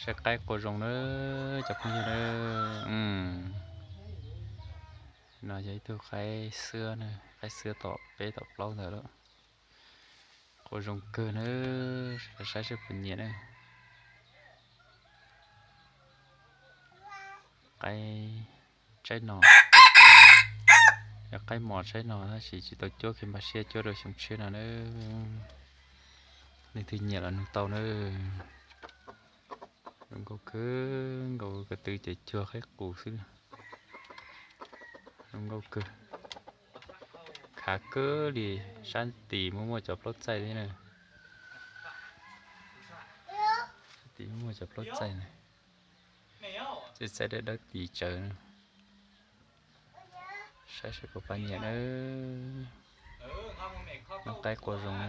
Saib qaib qua zoo na, cov phooj ywg na. No yog ib tug qaib xwb na, qaib xwb tom peb tom plaub ntawd lawm. Qua zoo kawg na, saib seb puas nyiam na. Qaib tsaib no, yog qaib mos tsaib no tab sis tsis tau cuab kiag npaj siab cuab rau xyoo tshiab no na. Leej twg nyiam los nug tau na. Zoo nkauj kawg nkaus, ko tw ces cuag qaib qus xwb. Zoo nkauj kawg. Khav kawg li, sab tim muaj muaj cov plaub txaij thiab na. Sab tim muaj muaj cov plaub txaij na. Txaij dawb dawb tis tsawv na. Saib seb puas pab nyiam na. Noob qaib qua zoo na.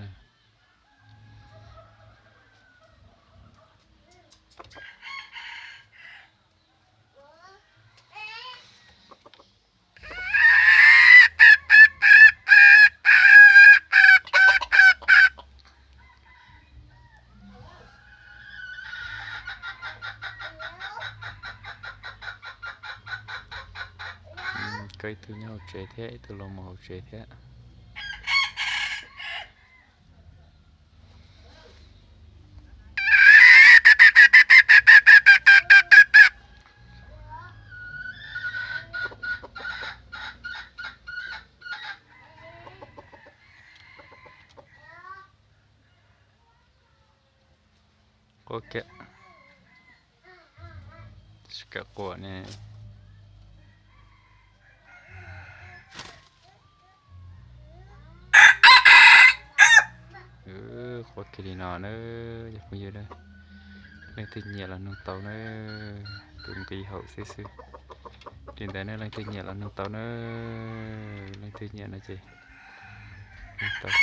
Koj ib tug nyob hauv tsev thiab ib tug los mus hauv tsev thiab. Qua kiag, tsis kam qua ne. Qua kiag li no na, cov phooj ywg na. Leej twg nyiam los nug tau na, tus nqi haum xwb xwb. Li ntawd na, leej twg nyiam los nug tau na, leej twg nyiam no ces nug tau.